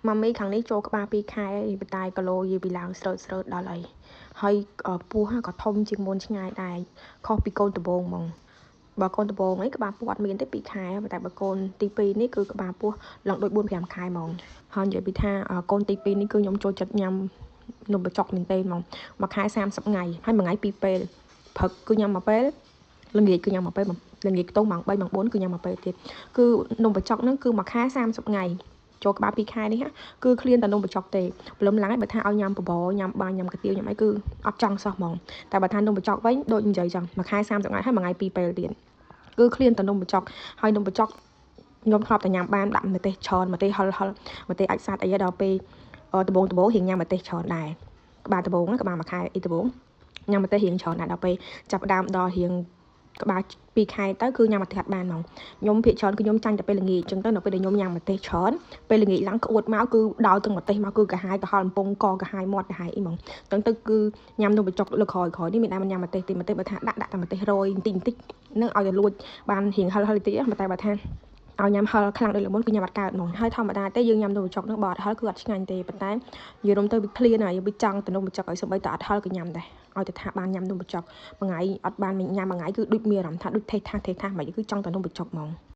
ម៉ាមីខាងនេះចូលក្បាល2ខែប៉ុន្តែគីឡូយាយពីឡើងស្រើតស្រើតដល់ហើយហើយពោះក៏ធំជាងមុនឆ្ងាយដែរខុសពីកូនដំបងហ្មងបើកូនដំបងអីក្បាលពោះអត់មានទេ2ខែប៉ុន្តែបើកូនទី2នេះគឺក្បាលពោះឡើងដូច4 5ខែហ្មងហើយនិយាយពីថាកូនទី2នេះគឺខ្ញុំចូលចិត្តញ៉ាំនំបញ្ចុកមែនទេហ្មងមួយខែ30ថ្ងៃហើយមួយថ្ងៃ2ពេលព្រឹកគឺញ៉ាំមួយពេលល្ងាចគឺញ៉ាំមួយពេលល្ងាចខ្ទង់ម៉ោង3ម៉ោង4គឺញ៉ាំមួយពេលទៀតគឺនំបញ្ចុកហ្នឹងគឺមួយខែ30ថ្ងៃចូលក្បាល2ខែនេះគឺឃ្លានតែនំបញ្ចុកទេព្រលឹមឡើងបើថាឲ្យញ៉ាំបបរញ៉ាំបាយញ៉ាំកាទៀវញ៉ាំអីគឺអត់ចង់សោះហ្មងតែបើថានំបញ្ចុកវិញដូចនិយាយចឹងមួយខែ30ថ្ងៃហើយមួយថ្ងៃ2ពេលទៀតគឺឃ្លានតែនំបញ្ចុកហើយនំបញ្ចុកខ្ញុំធ្លាប់តែញ៉ាំបានដាក់ម្ទេសច្រើនម្ទេសហិលហិលម្ទេសអាចសាត់អីដល់ពេលដបងដបងរៀងញ៉ាំម្ទេសច្រើនដែរក្បាលដបងក្បាលមួយខែអីដបងញ៉ាំម្ទេសរៀងច្រើនដែរដល់ពេលចាប់ដើមដល់រៀងក្បាល2ខែទៅគឺញ៉ាំម្ទេសអត់បានហ្មងខ្ញុំភាគច្រើនគឺខ្ញុំចាញ់តែពេលល្ងាចអញ្ចឹងទៅនៅពេលដែលខ្ញុំញ៉ាំម្ទេសច្រើនពេលល្ងាចឡើងក្អួតមកគឺដល់ទាំងម្ទេសមកគឺកាហាយកាហល់កំពង់កកាហាយមាត់កាហាយអីហ្មងអញ្ចឹងទៅគឺញ៉ាំនំបញ្ចុកលើក្រោយក្រោយនេះមានតែមិនញ៉ាំម្ទេសទេម្ទេសបើថាដាក់ដាក់តែម្ទេសរយបន្តិចបន្តិចនឹងឲ្យតែលួចបានរៀងហិលហិលតិចតែបើថាឲ្យញ៉ាំហិលខ្លាំងដូចលើមុនគឺញ៉ាំអត់កើតហ្មងហើយធម្មតាទេយើងញ៉ាំនំបញ្ចុកនឹងបើអត់ហិលគឺអត់ឆ្ងាញ់ទេប៉ុន្តែនិយាយរំទៅវាឃ្លានហើយវាចង់ទៅនំបញ្ចុកឲ្យសំបីតែអត់ហិលក៏ញ៉ាំដែរឲ្យតែថាបានញ៉ាំនំបញ្ចុកមួយថ្ងៃអត់បានញ៉ាំមួយថ្ងៃគឺដូចមានអារម្មណ៍ថាដូចថេះថាថេះថាមិនគឺចង់តែនំបញ្ចុកហ្មង។